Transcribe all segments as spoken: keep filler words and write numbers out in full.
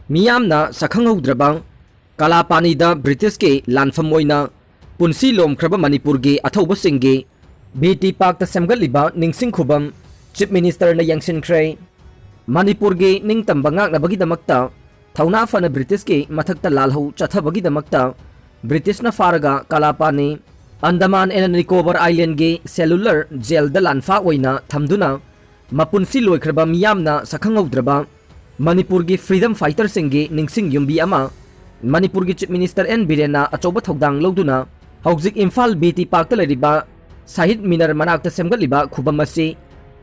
ꯃꯤꯌꯥꯝꯅ ꯁꯛꯈꯪꯍꯧꯗ꯭ꯔꯕ ꯀꯂꯥꯄꯥꯅꯤꯗ ꯕ꯭ꯔꯤꯇꯤꯁꯀꯤ ꯂꯥꯟꯐꯝ ꯑꯣꯏꯅ ꯄꯨꯟꯁꯤ ꯂꯣꯝꯈ꯭ꯔꯕ ꯃꯅꯤꯄꯨꯔꯒꯤ ꯑꯊꯧꯕꯁꯤꯡꯒꯤ ꯕꯤ ꯇꯤ ꯄꯥꯛꯇ ꯁꯦꯝꯒꯠꯂꯤꯕ ꯅꯤꯡꯁꯤꯡ ꯈꯨꯕꯝ ꯆꯤꯐ ꯃꯤꯅꯤꯁꯇꯔꯅ ꯌꯦꯡꯁꯤꯟꯈ꯭ꯔꯦ꯫ ꯃꯅꯤꯄꯨꯔꯒꯤ ꯅꯤꯡꯇꯝꯕ ꯉꯥꯛꯅꯕꯒꯤꯗꯃꯛꯇ ꯊꯧꯅꯥ ꯐꯅ ꯕ꯭ꯔꯤꯇꯤꯁꯀꯤ ꯃꯊꯛꯇ ꯂꯥꯜꯍꯧ ꯆꯠꯊꯕꯒꯤꯗꯃꯛꯇ ꯕ꯭ꯔꯤꯇꯤꯁꯅ ꯐꯥꯔꯒ ꯀꯂꯥꯄꯥꯅꯤ, ꯑꯟꯗꯃꯥꯟ ꯑꯦꯟ ꯅꯤꯀꯣꯕꯔ ꯑꯥꯏꯂꯦꯟꯒꯤ ꯁꯦꯂꯨꯂꯔ ꯖꯦꯜꯗ ꯂꯥꯟꯐꯥ ꯑꯣꯏꯅ ꯊꯝꯗꯨꯅ ꯃꯄꯨꯟꯁꯤ ꯂꯣꯏꯈ꯭ꯔꯕ ꯃꯤꯌꯥꯝꯅ ꯁꯛꯈꯪꯍꯧꯗ꯭ꯔꯕ ꯃꯅꯤꯄꯨꯔꯒꯤ ꯐ꯭ꯔꯤꯗꯝ ꯐꯥꯏꯇꯔꯁꯤꯡꯒꯤ ꯅꯤꯡꯁꯤꯡ ꯌꯨꯝꯕꯤ ꯑꯃ ꯃꯅꯤꯄꯨꯔꯒꯤ ꯆꯤꯐ ꯃꯤꯅꯤꯁꯇꯔ ꯑꯦꯟ ꯕꯤꯔꯦꯟꯅ ꯑꯆꯧꯕ ꯊꯧꯗꯥꯡ ꯂꯧꯗꯨꯅ ꯍꯧꯖꯤꯛ ꯏꯝꯐꯥꯜ ꯕꯤ ꯇꯤ ꯄꯥꯛꯇ ꯂꯩꯔꯤꯕ ꯁꯍꯤꯗ ꯃꯤꯅꯔ ꯃꯅꯥꯛꯇ ꯁꯦꯝꯒꯠꯂꯤꯕ ꯈꯨꯕꯝ ꯑꯁꯤ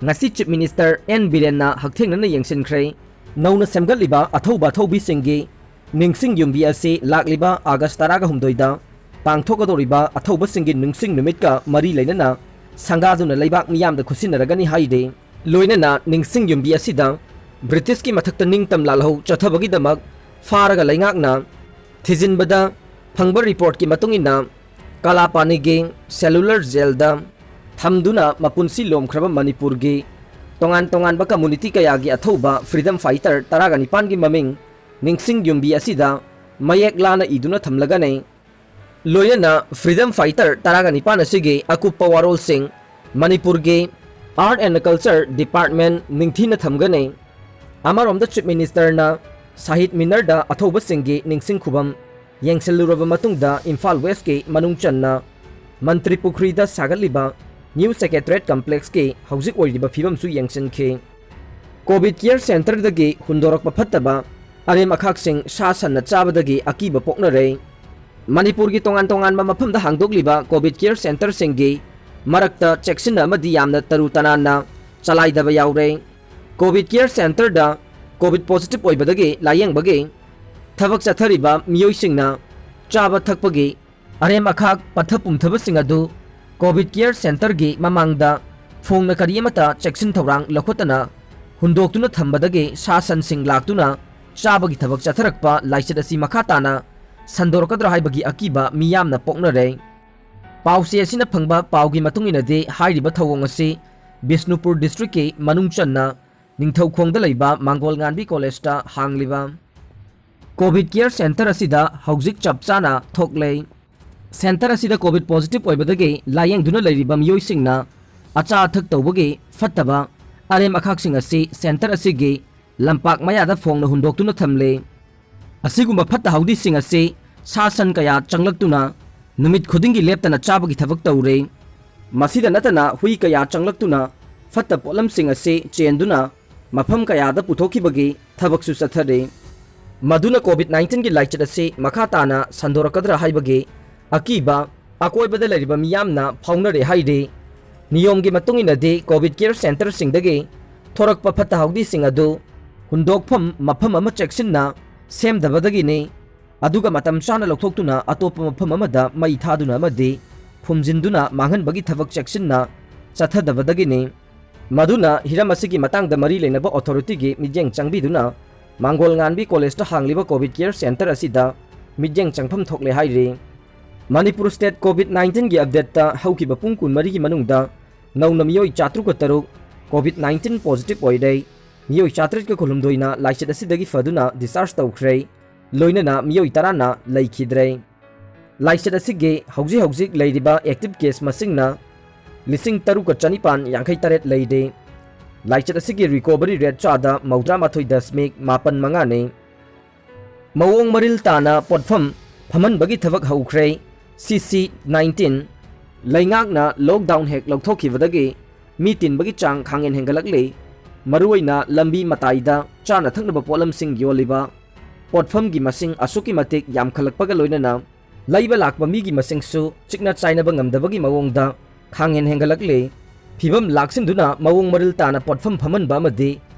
ꯉꯁꯤ ꯆꯤꯐ ꯃꯤꯅꯤꯁꯇꯔ ꯑꯦꯟ ꯕꯤꯔꯦꯟꯅ ꯍꯛꯊꯦꯡꯅꯅ ꯌꯦꯡꯁꯤꯟꯈ꯭ꯔꯦ꯫ ꯅꯧꯅ ꯁꯦꯝꯒꯠꯂꯤꯕ ꯑꯊꯧꯕ ꯑꯊꯧꯕꯤꯁꯤꯡꯒꯤ ꯅꯤꯡꯁꯤꯡ ꯌꯨꯝꯕꯤ ꯑꯁꯤ ꯂꯥꯛꯂꯤꯕ ꯑꯥꯒꯁ ꯇꯔꯥꯒ ꯍꯨꯝꯗꯣꯏꯗ ꯄꯥꯡꯊꯣꯛꯀꯗꯧꯔꯤꯕ ꯑꯊꯧꯕꯁꯤꯡꯒꯤ ꯅꯤꯡꯁꯤꯡ ꯅꯨꯃꯤꯠꯀ ꯃꯔꯤ ꯂꯩꯅꯅ ꯁꯪꯒꯥꯗꯨꯅ ꯂꯩꯕꯥꯛ ꯃꯤꯌꯥꯝꯗ ꯈꯨꯠꯁꯤꯟꯅꯔꯒꯅꯤ ꯍꯥꯏꯔꯤ꯫ ꯂꯣꯏꯅꯅ ꯅꯤꯡꯁꯤꯡ ꯌꯨꯝꯕꯤ ꯑꯁꯤꯗ ꯕ꯭ꯔꯤꯇꯤꯁꯀꯤ ꯃꯊꯛꯇ ꯅꯤꯡꯇꯝ ꯂꯥꯜꯍꯧ ꯆꯠꯊꯕꯒꯤꯗꯃꯛ ꯐꯥꯔꯒ ꯂꯩꯉꯥꯛꯅ ꯊꯤꯖꯤꯟꯕꯗ ꯐꯪꯕ ꯔꯤꯄꯣꯔꯠꯀꯤ ꯃꯇꯨꯡ ꯏꯟꯅ ꯀꯂꯥꯄꯥꯅꯤꯒꯤ ꯁꯦꯂꯨꯂꯔ ꯖꯦꯜꯗ ꯊꯝꯗꯨꯅ ꯃꯄꯨꯟꯁꯤ ꯂꯣꯝꯈ꯭ꯔꯕ ꯃꯅꯤꯄꯨꯔꯒꯤ ꯇꯣꯉꯥꯟ ꯇꯣꯉꯥꯟꯕ ꯀꯝꯃꯨꯅꯤꯇꯤ ꯀꯌꯥꯒꯤ ꯑꯊꯧꯕ ꯐ꯭ꯔꯤꯗꯝ ꯐꯥꯏꯇꯔ ꯇꯔꯥꯒ ꯅꯤꯄꯥꯟꯒꯤ ꯃꯃꯤꯡ ꯅꯤꯡꯁꯤꯡ ꯌꯨꯝꯕꯤ ꯑꯁꯤꯗ ꯃꯌꯦꯛ ꯂꯥꯅ ꯏꯗꯨꯅ ꯊꯝꯂꯒꯅꯤ꯫ ꯂꯣꯏꯅꯅ ꯐ꯭ꯔꯤꯗꯝ ꯐꯥꯏꯇꯔ ꯇꯔꯥꯒ ꯅꯤꯄꯥꯟ ꯑꯁꯤꯒꯤ ꯑꯀꯨꯞꯄ ꯋꯥꯔꯣꯜꯁꯤꯡ ꯃꯅꯤꯄꯨꯔꯒꯤ ꯑꯥꯔꯠ ꯑꯦꯟ ꯀꯜꯆꯔ ꯗꯤꯄꯥꯔꯠꯃꯦꯟ ꯅꯤꯡꯊꯤꯅ ꯊꯝꯒꯅꯤ꯫ ꯑꯃꯔꯣꯝꯗ ꯆꯤꯐ ꯃꯤꯅꯤꯁꯇꯔꯅ ꯁꯍꯤꯗ ꯃꯤꯅꯔꯗ ꯑꯊꯧꯕꯁꯤꯡꯒꯤ ꯅꯤꯡꯁꯤꯡ ꯈꯨꯕꯝ ꯌꯦꯡꯁꯤꯜꯂꯨꯔꯕ ꯃꯇꯨꯡꯗ ꯏꯝꯐꯥꯜ ꯋꯦꯁꯀꯤ ꯃꯅꯨꯡ ꯆꯟꯅ ꯃꯟꯇ꯭ꯔꯤ ꯄꯨꯈ꯭ꯔꯤꯗ ꯁꯥꯒꯠꯂꯤꯕ ꯅ꯭ꯌꯨ ꯁꯦꯀ꯭ꯔꯦꯇꯔꯤꯌꯦꯠ ꯀꯝꯄ꯭ꯂꯦꯛꯁꯀꯤ ꯍꯧꯖꯤꯛ ꯑꯣꯏꯔꯤꯕ ꯐꯤꯕꯝꯁꯨ ꯌꯦꯡꯁꯤꯟꯈꯤ꯫ ꯀꯣꯚꯤꯗ ꯀꯤꯌꯔ ꯁꯦꯟꯇꯔꯗꯒꯤ ꯍꯨꯟꯗꯣꯔꯛꯄ ꯐꯠꯇꯕ ꯑꯔꯦꯝ ꯑꯈꯥꯛꯁꯤꯡ ꯁꯥ ꯁꯟꯅ ꯆꯥꯕꯗꯒꯤ ꯑꯀꯤꯕ ꯄꯣꯛꯅꯔꯦ꯫ ꯃꯅꯤꯄꯨꯔꯒꯤ ꯇꯣꯉꯥꯟ ꯇꯣꯉꯥꯟꯕ ꯃꯐꯝꯗ ꯍꯥꯡꯗꯣꯛꯂꯤꯕ ꯀꯣꯚꯤꯗ ꯀꯤꯌꯔ ꯁꯦꯟꯇꯔꯁꯤꯡꯒꯤ ꯃꯔꯛꯇ ꯆꯦꯛꯁꯤꯟꯅ ꯑꯃꯗꯤ ꯌꯥꯝꯅ ꯇꯔꯨ ꯇꯅꯥꯟꯅ ꯆꯂꯥꯏꯗꯕ ꯌꯥꯎꯔꯦ꯫ ꯀꯣꯚꯤꯗ ꯀꯤꯌꯔ ꯁꯦꯟꯇꯔꯗ ꯀꯣꯚꯤꯗ ꯄꯣꯖꯤꯇꯤꯚ ꯑꯣꯏꯕꯗꯒꯤ ꯂꯥꯌꯦꯡꯕꯒꯤ ꯊꯕꯛ ꯆꯠꯊꯔꯤꯕ ꯃꯤꯑꯣꯏꯁꯤꯡꯅ ꯆꯥꯕ ꯊꯛꯄꯒꯤ ꯑꯔꯦꯝ ꯑꯈꯥꯛ ꯄꯠꯊ ꯄꯨꯝꯊꯕꯁꯤꯡ ꯑꯗꯨ ꯀꯣꯚꯤꯗ ꯀꯤꯌꯔ ꯁꯦꯟꯇꯔꯒꯤ ꯃꯃꯥꯡꯗ ꯐꯣꯡꯅ ꯀꯔꯤ ꯑꯃꯠꯇ ꯆꯦꯛꯁꯤꯟ ꯊꯧꯔꯥꯡ ꯂꯧꯈꯠꯇꯅ ꯍꯨꯟꯗꯣꯛꯇꯨꯅ ꯊꯝꯕꯗꯒꯤ ꯁꯥ ꯁꯟꯁꯤꯡ ꯂꯥꯛꯇꯨꯅ ꯆꯥꯕꯒꯤ ꯊꯕꯛ ꯆꯠꯊꯔꯛꯄ ꯂꯥꯏꯆꯠ ꯑꯁꯤ ꯃꯈꯥ ꯇꯥꯅ ꯁꯟꯗꯣꯔꯛꯀꯗ꯭ꯔꯥ ꯍꯥꯏꯕꯒꯤ ꯑꯀꯤꯕ ꯃꯤꯌꯥꯝꯅ ꯄꯣꯛꯅꯔꯦ꯫ ꯄꯥꯎꯆꯦ ꯑꯁꯤꯅ ꯐꯪꯕ ꯄꯥꯎꯒꯤ ꯃꯇꯨꯡ ꯏꯟꯅꯗꯤ ꯍꯥꯏꯔꯤꯕ ꯊꯧꯑꯣꯡ ꯑꯁꯤ ꯕꯤꯁꯅꯨꯄꯨꯔ ꯗꯤꯁꯇ꯭ꯔꯤꯛꯀꯤ ꯃꯅꯨꯡ ꯆꯟꯅ ꯅꯤꯡꯊꯧꯈꯣꯡꯗ ꯂꯩꯕ ꯃꯥꯡꯒꯣꯜ ꯉꯥꯟꯕꯤ ꯀꯣꯂꯦꯖꯇ ꯍꯥꯡꯂꯤꯕ ꯀꯣꯚꯤꯗ ꯀꯦꯌꯔ ꯁꯦꯟꯇꯔ ꯑꯁꯤꯗ ꯍꯧꯖꯤꯛ ꯆꯞ ꯆꯥꯅ ꯊꯣꯛꯂꯦ꯫ ꯁꯦꯟꯇꯔ ꯑꯁꯤꯗ ꯀꯣꯚꯤꯗ ꯄꯣꯖꯤꯇꯤꯚ ꯑꯣꯏꯕꯗꯒꯤ ꯂꯥꯌꯦꯡꯗꯨꯅ ꯂꯩꯔꯤꯕ ꯃꯤꯑꯣꯏꯁꯤꯡꯅ ꯑꯆꯥ ꯑꯊꯛ ꯇꯧꯕꯒꯤ ꯐꯠꯇꯕ ꯑꯔꯦꯝ ꯑꯈꯥꯛꯁꯤꯡ ꯑꯁꯤ ꯁꯦꯟꯇꯔ ꯑꯁꯤꯒꯤ ꯂꯝꯄꯥꯛ ꯃꯌꯥꯗ ꯐꯣꯡꯅ ꯍꯨꯟꯗꯣꯛꯇꯨꯅ ꯊꯝꯂꯦ꯫ ꯑꯁꯤꯒꯨꯝꯕ ꯐꯠꯇ ꯍꯥꯎꯗꯤꯁꯤꯡ ꯑꯁꯤ ꯁꯥ ꯁꯟ ꯀꯌꯥ ꯆꯪꯂꯛꯇꯨꯅ ꯅꯨꯃꯤꯠ ꯈꯨꯗꯤꯡꯒꯤ ꯂꯦꯞꯇꯅ ꯆꯥꯕꯒꯤ ꯊꯕꯛ ꯇꯧꯔꯦ꯫ ꯃꯁꯤꯗ ꯅꯠꯇꯅ ꯍꯨꯏ ꯀꯌꯥ ꯆꯪꯂꯛꯇꯨꯅ ꯐꯠꯇ ꯄꯣꯠꯂꯝꯁꯤꯡ ꯑꯁꯤ ꯆꯦꯟꯗꯨꯅ ꯃꯐꯝ ꯀꯌꯥꯗ ꯄꯨꯊꯣꯛꯈꯤꯕꯒꯤ ꯊꯕꯛꯁꯨ ꯆꯠꯊꯔꯤ꯫ ꯃꯗꯨꯅ ꯀꯣꯚꯤꯗ ꯅꯥꯏꯟꯇꯤꯟꯒꯤ ꯂꯥꯏꯆꯠ ꯑꯁꯤ ꯃꯈꯥ ꯇꯥꯅ ꯁꯟꯗꯣꯔꯛꯀꯗ꯭ꯔꯥ ꯍꯥꯏꯕꯒꯤ ꯑꯀꯤꯕ ꯑꯀꯣꯏꯕꯗ ꯂꯩꯔꯤꯕ ꯃꯤꯌꯥꯝꯅ ꯐꯥꯎꯅꯔꯦ ꯍꯥꯏꯔꯤ꯫ ꯅꯤꯌꯣꯝꯒꯤ ꯃꯇꯨꯡ ꯏꯟꯅꯗꯤ ꯀꯣꯚꯤꯗ ꯀꯦꯌꯔ ꯁꯦꯟꯇꯔꯁꯤꯡꯗꯒꯤ ꯊꯣꯔꯛꯄ ꯐꯠꯇ ꯍꯥꯎꯗꯤꯁꯤꯡ ꯑꯗꯨ ꯍꯨꯟꯗꯣꯛꯐꯝ ꯃꯐꯝ ꯑꯃ ꯆꯦꯛꯁꯤꯟꯅ ꯁꯦꯝꯗꯕꯗꯒꯤꯅꯤ꯫ ꯑꯗꯨꯒ ꯃꯇꯝ ꯆꯥꯅ ꯂꯧꯊꯣꯛꯇꯨꯅ ꯑꯇꯣꯞꯄ ꯃꯐꯝ ꯑꯃꯗ ꯃꯩ ꯊꯥꯗꯨꯅ ꯑꯃꯗꯤ ꯐꯨꯝꯖꯤꯟꯗꯨꯅ ꯃꯥꯡꯍꯟꯕꯒꯤ ꯊꯕꯛ ꯆꯦꯛꯁꯤꯟꯅ ꯆꯠꯊꯗꯕꯗꯒꯤꯅꯤ꯫ ꯃꯗꯨꯅ ꯍꯤꯔꯝ ꯑꯁꯤꯒꯤ ꯃꯇꯥꯡꯗ ꯃꯔꯤ ꯂꯩꯅꯕ ꯑꯣꯊꯣꯔꯤꯇꯤꯒꯤ ꯃꯤꯠꯌꯦꯡ ꯆꯪꯕꯤꯗꯨꯅ ꯃꯥꯡꯒꯣꯜ ꯉꯥꯟꯕꯤ ꯀꯣꯂꯦꯖꯇ ꯍꯥꯡꯂꯤꯕ ꯀꯣꯚꯤꯗ ꯀꯦꯌꯔ ꯁꯦꯟꯇꯔ ꯑꯁꯤꯗ ꯃꯤꯠꯌꯦꯡ ꯆꯪꯐꯝ ꯊꯣꯛꯂꯦ ꯍꯥꯏꯔꯤ꯫ ꯃꯅꯤꯄꯨꯔ ꯁ꯭ꯇꯦꯠ ꯀꯣꯚꯤꯗ ꯅꯥꯏꯟꯇꯤꯟꯒꯤ ꯑꯞꯗꯦꯠꯇ ꯍꯧꯈꯤꯕ ꯄꯨꯡ ꯀꯨꯟꯃꯔꯤꯒꯤ ꯃꯅꯨꯡꯗ ꯅꯧꯅ ꯃꯤꯑꯣꯏ ꯆꯥꯇ꯭ꯔꯨꯛꯀ ꯇꯔꯨꯛ ꯀꯣꯚꯤꯗ ꯅꯥꯏꯟꯇꯤꯟ ꯄꯣꯖꯤꯇꯤꯚ ꯑꯣꯏꯔꯦ꯫ ꯃꯤꯑꯣꯏ ꯆꯥꯇ꯭ꯔꯦꯠꯀ ꯀꯨꯟꯍꯨꯝꯗꯣꯏꯅ ꯂꯥꯏꯆꯠ ꯑꯁꯤꯗꯒꯤ ꯐꯗꯨꯅ ꯗꯤꯁꯆꯥꯔꯖ ꯇꯧꯈ꯭ꯔꯦ꯫ ꯂꯣꯏꯅꯅ ꯃꯤꯑꯣꯏ ꯇꯔꯥꯅ ꯂꯩꯈꯤꯗ꯭ꯔꯦ꯫ ꯂꯥꯏꯆꯠ ꯑꯁꯤꯒꯤ ꯍꯧꯖꯤꯛ ꯍꯧꯖꯤꯛ ꯂꯩꯔꯤꯕ ꯑꯦꯛꯇꯤꯚ ꯀꯦꯁ ꯃꯁꯤꯡꯅ ꯂꯤꯁꯤꯡ ꯇꯔꯨꯛꯀ ꯆꯅꯤꯄꯥꯟ ꯌꯥꯡꯈꯩ ꯇꯔꯦꯠ ꯂꯩꯔꯦ꯫ ꯂꯥꯏꯆꯠ ꯑꯁꯤꯒꯤ ꯔꯤꯀꯣꯚꯔꯤ ꯔꯦꯠ ꯆꯥꯗ ꯃꯧꯗ꯭ꯔꯥ ꯃꯥꯊꯣꯏ ꯗꯁꯃꯤꯛ ꯃꯥꯄꯟ ꯃꯉꯥꯅꯤ꯫ ꯃꯑꯣꯡ ꯃꯔꯤꯜ ꯇꯥꯅ ꯄꯣꯠꯐꯝ ꯐꯝꯍꯟꯕꯒꯤ ꯊꯕꯛ ꯍꯧꯈ꯭ꯔꯦ꯫ ꯁꯤ ꯁꯤ ꯅꯥꯏꯟꯇꯤꯟ ꯂꯩꯉꯥꯛꯅ ꯂꯣꯛꯗꯥꯎꯟ ꯍꯦꯛ ꯂꯧꯊꯣꯛꯈꯤꯕꯗꯒꯤ ꯃꯤ ꯇꯤꯟꯕꯒꯤ ꯆꯥꯡ ꯈꯥꯡꯍꯦꯟ ꯍꯦꯟꯒꯠꯂꯛꯂꯤ꯫ ꯃꯔꯨꯑꯣꯏꯅ ꯂꯝꯕꯤ ꯃꯇꯥꯏꯗ ꯆꯥꯅ ꯊꯛꯅꯕ ꯄꯣꯠꯂꯝꯁꯤꯡ ꯌꯣꯜꯂꯤꯕ ꯄꯣꯠꯐꯝꯒꯤ ꯃꯁꯤꯡ ꯑꯁꯨꯛꯀꯤ ꯃꯇꯤꯛ ꯌꯥꯝꯈꯠꯂꯛꯄꯒ ꯂꯣꯏꯅꯅ ꯂꯩꯕ ꯂꯥꯛꯄ ꯃꯤꯒꯤ ꯃꯁꯤꯡꯁꯨ ꯆꯤꯛꯅ ꯆꯥꯏꯅꯕ ꯉꯝꯗꯕꯒꯤ ꯃꯑꯣꯡꯗ ꯈꯥꯡꯍꯦꯟ ꯍꯦꯟꯒꯠꯂꯛꯂꯤ꯫ ꯐꯤꯕꯝ ꯂꯥꯛꯁꯤꯟꯗꯨꯅ ꯃꯑꯣꯡ ꯃꯔꯤꯜ ꯇꯥꯅ ꯄꯣꯠꯐꯝ ꯐꯝꯍꯟꯕ ꯑꯃꯗꯤ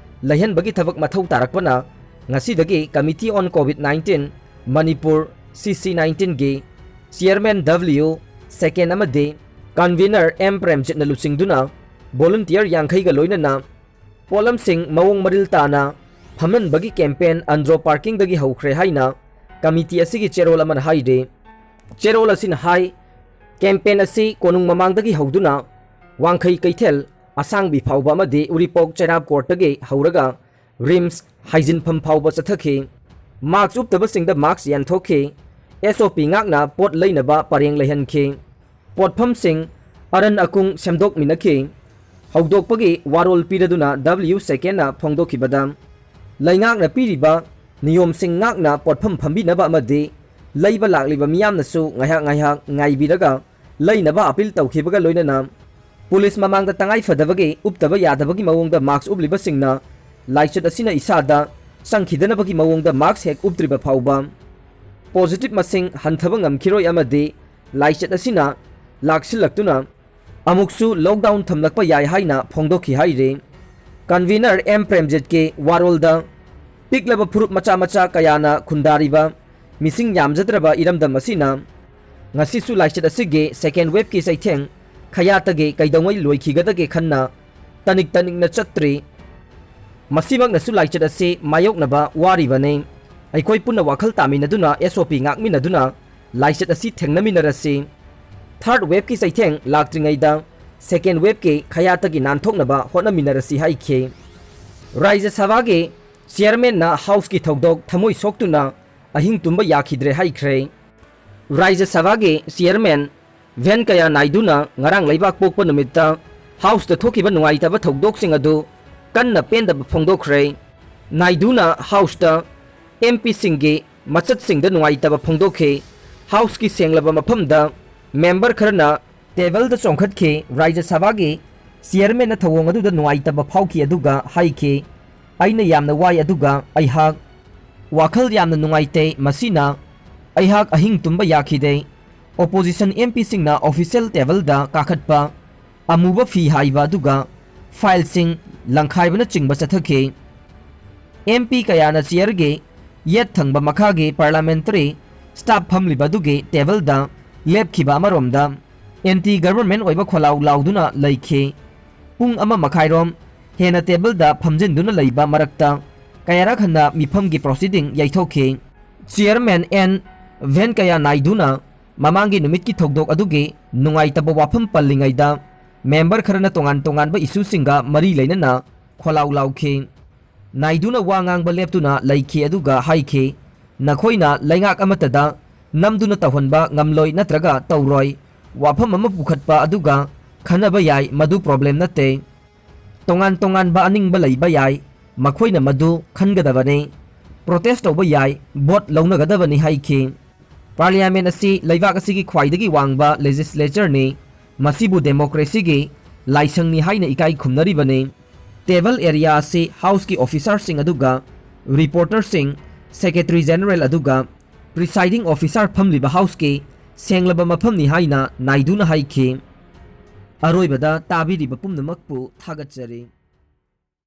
ꯂꯩꯍꯟꯕꯒꯤ ꯊꯕꯛ ꯃꯊꯧ ꯇꯥꯔꯛꯄꯅ ꯉꯁꯤꯗꯒꯤ Committee on COVID nineteen Manipur, ꯁꯤ ꯁꯤ ꯅꯥꯏꯟꯇꯤꯟꯒꯤ ꯆꯤꯌꯔꯃꯦꯟ ꯗꯕ꯭ꯂꯤꯎ ꯁꯦꯀꯦꯟ ꯑꯃꯗꯤ ꯀꯟꯚꯤꯅꯔ ꯑꯦꯝ ꯄ꯭ꯔꯦꯝꯖꯤꯠꯅ ꯂꯨꯆꯤꯡꯗꯨꯅ ꯚꯣꯂꯨꯟꯇꯤꯌꯔ ꯌꯥꯡꯈꯩꯒ ꯂꯣꯏꯅꯅ ꯄꯣꯠꯂꯝꯁꯤꯡ ꯃꯑꯣꯡ ꯃꯔꯤꯜ ꯇꯥꯅ ꯐꯝꯍꯟꯕꯒꯤ ꯀꯦꯝꯄꯦꯟ ꯑꯟꯗ꯭ꯔꯣ ꯄꯥꯔꯀꯤꯡꯗꯒꯤ ꯍꯧꯈ꯭ꯔꯦ ꯍꯥꯏꯅ ꯀꯃꯤꯇꯤ ꯑꯁꯤꯒꯤ ꯆꯦꯔꯣꯜ ꯑꯃꯅ ꯍꯥꯏꯔꯤ꯫ ꯆꯦꯔꯣꯜ ꯑꯁꯤꯅ ꯍꯥꯏ, ꯀꯦꯝꯄꯦꯟ ꯑꯁꯤ ꯀꯣꯅꯨꯡ ꯃꯃꯥꯡꯗꯒꯤ ꯍꯧꯗꯨꯅ ꯋꯥꯡꯈꯩ ꯀꯩꯊꯦꯜ ꯑꯁꯥꯡꯕꯤ ꯐꯥꯎꯕ ꯑꯃꯗꯤ ꯎꯔꯤꯄꯣꯛ ꯆꯩꯔꯥꯞ ꯀꯣꯔꯠꯇꯒꯤ ꯍꯧꯔꯒ ꯔꯤꯝꯁ ꯍꯥꯏꯖꯤꯟꯐꯝ ꯐꯥꯎꯕ ꯆꯠꯊꯈꯤ꯫ ꯃꯥꯛꯁ ꯎꯞꯇꯕꯁꯤꯡꯗ ꯃꯥꯛꯁ ꯌꯥꯟꯊꯣꯛꯈꯤ꯫ ꯑꯦꯁ ꯑꯣ ꯄꯤ ꯉꯥꯛꯅ ꯄꯣꯠ ꯂꯩꯅꯕ ꯄꯔꯦꯡ ꯂꯩꯍꯟꯈꯤ꯫ ꯄꯣꯠꯐꯝꯁꯤꯡ ꯑꯔꯟ ꯑꯀꯨꯡ ꯁꯦꯝꯗꯣꯛꯃꯤꯟꯅꯈꯤ꯫ ꯍꯧꯗꯣꯛꯄꯒꯤ ꯋꯥꯔꯣꯜ ꯄꯤꯔꯗꯨꯅ ꯗꯕ꯭ꯂꯤꯌꯨ ꯁꯦꯀꯦꯟꯅ ꯐꯣꯡꯗꯣꯛꯈꯤꯕꯗ, ꯂꯩꯉꯥꯛꯅ ꯄꯤꯔꯤꯕ ꯅꯤꯌꯣꯝꯁꯤꯡ ꯉꯥꯛꯅ ꯄꯣꯠꯐꯝ ꯐꯝꯕꯤꯅꯕ ꯑꯃꯗꯤ ꯂꯩꯕ ꯂꯥꯛꯂꯤꯕ ꯃꯤꯌꯥꯝꯅꯁꯨ ꯉꯥꯏꯍꯥꯛ ꯉꯥꯏꯍꯥꯛ ꯉꯥꯏꯕꯤꯔꯒ ꯂꯩꯅꯕ ꯑꯄꯤꯜ ꯇꯧꯈꯤꯕꯒ ꯂꯣꯏꯅꯅ, ꯄꯨꯂꯤꯁ ꯃꯃꯥꯡꯗ ꯇꯉꯥꯏ ꯐꯗꯕꯒꯤ ꯎꯞꯇꯕ ꯌꯥꯗꯕꯒꯤ ꯃꯑꯣꯡꯗ ꯃꯥꯛꯁ ꯎꯞꯂꯤꯕꯁꯤꯡꯅ ꯂꯥꯏꯆꯠ ꯑꯁꯤꯅ ꯏꯁꯥꯗ ꯆꯪꯈꯤꯗꯅꯕꯒꯤ ꯃꯑꯣꯡꯗ ꯃꯥꯛꯁ ꯍꯦꯛ ꯎꯞꯇ꯭ꯔꯤꯕ ꯐꯥꯎꯕ ꯄꯣꯖꯤꯇꯤꯚ ꯃꯁꯤꯡ ꯍꯟꯊꯕ ꯉꯝꯈꯤꯔꯣꯏ ꯑꯃꯗꯤ ꯂꯥꯏꯆꯠ ꯑꯁꯤꯅ ꯂꯥꯛꯁꯤꯜꯂꯛꯇꯨꯅ ꯑꯃꯨꯛꯁꯨ ꯂꯣꯛꯗꯥꯎꯟ ꯊꯝꯂꯛꯄ ꯌꯥꯏ ꯍꯥꯏꯅ ꯐꯣꯡꯗꯣꯛꯈꯤ ꯍꯥꯏꯔꯤ꯫ ꯀꯟꯚꯤꯅꯔ ꯑꯦꯝ ꯄ꯭ꯔꯦꯝꯖꯤꯠꯀꯤ ꯋꯥꯔꯣꯜꯗ ꯄꯤꯛꯂꯕ ꯐꯨꯔꯨꯞ ꯃꯆꯥ ꯃꯆꯥ ꯀꯌꯥꯅ ꯈꯨꯟꯗꯥꯔꯤꯕ ꯃꯤꯁꯤꯡ ꯌꯥꯝꯖꯗ꯭ꯔꯕ ꯏꯔꯝꯗꯝ ꯑꯁꯤꯅ ꯉꯁꯤꯁꯨ ꯂꯥꯏꯆꯠ ꯑꯁꯤꯒꯤ ꯁꯦꯀꯦꯟ ꯋꯦꯕꯀꯤ ꯆꯩꯊꯦꯡ ꯈꯌꯥꯇꯒꯤ ꯀꯩꯗꯧꯉꯩ ꯂꯣꯏꯈꯤꯒꯗꯒꯦ ꯈꯟꯅ ꯇꯅꯤꯛ ꯇꯅꯤꯛꯅ ꯆꯠꯇ꯭ꯔꯤ꯫ ꯃꯁꯤꯃꯛꯅꯁꯨ ꯂꯥꯏꯆꯠ ꯑꯁꯤ ꯃꯥꯌꯣꯛꯅꯕ ꯋꯥꯔꯤꯕꯅꯤ꯫ ꯑꯩꯈꯣꯏ ꯄꯨꯟꯅ ꯋꯥꯈꯜ ꯇꯥꯃꯤꯟꯅꯗꯨꯅ ꯑꯦꯁ ꯑꯣ ꯄꯤ ꯉꯥꯛꯃꯤꯟꯅꯗꯨꯅ ꯂꯥꯏꯆꯠ ꯑꯁꯤ ꯊꯦꯡꯅꯃꯤꯟꯅꯔꯁꯤ꯫ ꯊꯥꯔꯠ ꯋꯦꯕꯀꯤ ꯆꯩꯊꯦꯡ ꯂꯥꯛꯇ꯭ꯔꯤꯉꯩꯗ ꯁꯦꯀꯦꯟ ꯋꯦꯕꯀꯤ ꯈꯌꯥꯇꯒꯤ ꯅꯥꯟꯊꯣꯛꯅꯕ ꯍꯣꯠꯅꯃꯤꯟꯅꯔꯁꯤ ꯍꯥꯏꯈꯤ꯫ ꯔꯥꯖ꯭ꯌ ꯁꯚꯥꯒꯤ ꯆꯤꯌꯔꯃꯦꯟꯅ ꯍꯥꯎꯁꯀꯤ ꯊꯧꯗꯣꯛ ꯊꯃꯣꯏ ꯁꯣꯛꯇꯨꯅ ꯑꯍꯤꯡ ꯇꯨꯝꯕ ꯌꯥꯈꯤꯗ꯭ꯔꯦ ꯍꯥꯏꯈ꯭ꯔꯦ꯫ ꯔꯥꯖ꯭ꯌ ꯁꯚꯥꯒꯤ ꯆꯤꯌꯔꯃꯦꯟ ꯚꯦꯟꯀꯌꯥ ꯅꯥꯏꯗꯨꯅ ꯉꯔꯥꯡ ꯂꯩꯕꯥꯛ ꯄꯣꯛꯄ ꯅꯨꯃꯤꯠꯇ ꯍꯥꯎꯁꯇ ꯊꯣꯛꯈꯤꯕ ꯅꯨꯡꯉꯥꯏꯇꯕ ꯊꯧꯗꯣꯛꯁꯤꯡ ꯑꯗꯨ ꯀꯟꯅ ꯄꯦꯟꯗꯕ ꯐꯣꯡꯗꯣꯛꯈ꯭ꯔꯦ꯫ ꯅꯥꯏꯗꯨꯅ ꯍꯥꯎꯁꯇ ꯑꯦꯝ ꯄꯤꯁꯤꯡꯒꯤ ꯃꯆꯠꯁꯤꯡꯗ ꯅꯨꯡꯉꯥꯏꯇꯕ ꯐꯣꯡꯗꯣꯛꯈꯤ꯫ ꯍꯥꯎꯁꯀꯤ ꯁꯦꯡꯂꯕ ꯃꯐꯝꯗ ꯃꯦꯝꯕꯔ ꯈꯔꯅ ꯇꯦꯕꯜꯗ ꯆꯣꯡꯈꯠꯈꯤ꯫ ꯔꯥꯖ꯭ꯌ ꯁꯚꯥꯒꯤ ꯆꯤꯌꯔꯃꯦꯟꯅ ꯊꯧꯑꯣꯡ ꯑꯗꯨꯗ ꯅꯨꯡꯉꯥꯏꯇꯕ ꯐꯥꯎꯈꯤ ꯑꯗꯨꯒ ꯍꯥꯏꯈꯤ, "ꯑꯩꯅ ꯌꯥꯝꯅ ꯋꯥꯏ ꯑꯗꯨꯒ ꯑꯩꯍꯥꯛ ꯋꯥꯈꯜ ꯌꯥꯝꯅ ꯅꯨꯡꯉꯥꯏꯇꯦ꯫ ꯃꯁꯤꯅ ꯑꯩꯍꯥꯛ ꯑꯍꯤꯡ ꯇꯨꯝꯕ ꯌꯥꯈꯤꯗꯦ꯫ ꯑꯣꯄꯣꯖꯤꯁꯟ ꯑꯦꯝ ꯄꯤꯁꯤꯡꯅ ꯑꯣꯐꯤꯁꯤꯌꯦꯜ ꯇꯦꯕꯜꯗ ꯀꯥꯈꯠꯄ, ꯑꯃꯨꯕ ꯐꯤ ꯍꯥꯏꯕ ꯑꯗꯨꯒ ꯐꯥꯏꯜꯁꯤꯡ ꯂꯪꯈꯥꯏꯕꯅꯆꯤꯡꯕ ꯆꯠꯊꯈꯤ꯫ ꯑꯦꯝ ꯄꯤ ꯀꯌꯥꯅ ꯆꯤꯌꯔꯒꯤ ꯌꯦꯠ ꯊꯪꯕ ꯃꯈꯥꯒꯤ ꯄꯥꯔꯂꯥꯃꯦꯟꯇꯔꯤ ꯁ꯭ꯇꯥꯐ ꯐꯝꯂꯤꯕ ꯑꯗꯨꯒꯤ ꯇꯦꯕꯜꯗ ꯂꯦꯞꯈꯤꯕ ꯑꯃꯔꯣꯝꯗ ꯑꯦꯟꯇꯤ ꯒꯚꯔꯟꯃꯦꯟꯠ ꯑꯣꯏꯕ ꯈꯣꯜꯂꯥꯎ ꯂꯥꯎꯗꯨꯅ ꯂꯩꯈꯤ꯫ ꯄꯨꯡ ꯑꯃ ꯃꯈꯥꯏꯔꯣꯝ ꯍꯦꯟꯅ ꯇꯦꯕꯜꯗ ꯐꯝꯖꯤꯟꯗꯨꯅ ꯂꯩꯕ ꯃꯔꯛꯇ ꯀꯌꯥꯔꯛ ꯍꯟꯅ ꯃꯤꯐꯝꯒꯤ ꯄ꯭ꯔꯣꯁꯤꯗꯤꯡ ꯌꯩꯊꯣꯛꯈꯤ꯫ ꯆꯤꯌꯔꯃꯦꯟ ꯑꯦꯟ ꯚꯦꯟꯀꯌꯥ ꯅꯥꯏꯗꯨꯅ ꯃꯃꯥꯡꯒꯤ ꯅꯨꯃꯤꯠꯀꯤ ꯊꯧꯗꯣꯛ ꯑꯗꯨꯒꯤ ꯅꯨꯡꯉꯥꯏꯇꯕ ꯋꯥꯐꯝ ꯄꯜꯂꯤꯉꯩꯗ ꯃꯦꯝꯕꯔ ꯈꯔꯅ ꯇꯣꯉꯥꯟ ꯇꯣꯉꯥꯟꯕ ꯏꯁꯨꯁꯤꯡꯒ ꯃꯔꯤ ꯂꯩꯅꯅ ꯈꯣꯜꯂꯥꯎ ꯂꯥꯎꯈꯤ꯫ ꯅꯥꯏꯗꯨꯅ ꯋꯥ ꯉꯥꯡꯕ ꯂꯦꯞꯇꯨꯅ ꯂꯩꯈꯤ ꯑꯗꯨꯒ ꯍꯥꯏꯈꯤ, "ꯅꯈꯣꯏꯅ ꯂꯩꯉꯥꯛ ꯑꯃꯠꯇꯗ ꯅꯝꯗꯨꯅ ꯇꯧꯍꯟꯕ ꯉꯝꯂꯣꯏ ꯅꯠꯇ꯭ꯔꯒ ꯇꯧꯔꯣꯏ꯫ ꯋꯥꯐꯝ ꯑꯃ ꯄꯨꯈꯠꯄ ꯑꯗꯨꯒ ꯈꯟꯅꯕ ꯌꯥꯏ, ꯃꯗꯨ ꯄ꯭ꯔꯣꯕ꯭ꯂꯦꯝ ꯅꯠꯇꯦ꯫ ꯇꯣꯉꯥꯟ ꯇꯣꯉꯥꯟꯕ ꯑꯅꯤꯡꯕ ꯂꯩꯕ ꯌꯥꯏ, ꯃꯈꯣꯏꯅ ꯃꯗꯨ ꯈꯟꯒꯗꯕꯅꯤ꯫ ꯄ꯭ꯔꯣꯇꯦꯁ ꯇꯧꯕ ꯌꯥꯏ, ꯚꯣꯠ ꯂꯧꯅꯒꯗꯕꯅꯤ" ꯍꯥꯏꯈꯤ꯫ ꯄꯥꯔꯂꯤꯌꯥꯃꯦꯟ ꯑꯁꯤ ꯂꯩꯕꯥꯛ ꯑꯁꯤꯒꯤ ꯈ꯭ꯋꯥꯏꯗꯒꯤ ꯋꯥꯡꯕ ꯂꯦꯖꯤꯁꯂꯦꯆꯔꯅꯤ꯫ ꯃꯁꯤꯕꯨ ꯗꯦꯃꯣꯀ꯭ꯔꯦꯁꯤꯒꯤ ꯂꯥꯏꯁꯪꯅꯤ ꯍꯥꯏꯅ ꯏꯀꯥꯏ ꯈꯨꯝꯅꯔꯤꯕꯅꯤ꯫ ꯇꯦꯕꯜ ꯑꯦꯔꯤꯌꯥ ꯑꯁꯤ ꯍꯥꯎꯁꯀꯤ ꯑꯣꯐꯤꯁꯥꯔꯁꯤꯡ ꯑꯗꯨꯒ ꯔꯤꯄꯣꯔꯇꯔꯁꯤꯡ, ꯁꯦꯀ꯭ꯔꯦꯇꯔꯤ ꯖꯦꯅꯔꯦꯜ ꯑꯗꯨꯒ ꯄ꯭ꯔꯤꯁꯥꯏꯗꯤꯡ ꯑꯣꯐꯤꯁꯥꯔ ꯐꯝꯂꯤꯕ ꯍꯥꯎꯁꯀꯤ ꯁꯦꯡꯂꯕ ꯃꯐꯝꯅꯤ ꯍꯥꯏꯅ ꯅꯥꯏꯗꯨꯅ ꯍꯥꯏꯈꯤ꯫ ꯑꯔꯣꯏꯕꯗ ꯇꯥꯕꯤꯔꯤꯕ ꯄꯨꯝꯅꯃꯛꯄꯨ ꯊꯥꯒꯠꯆꯔꯤ꯫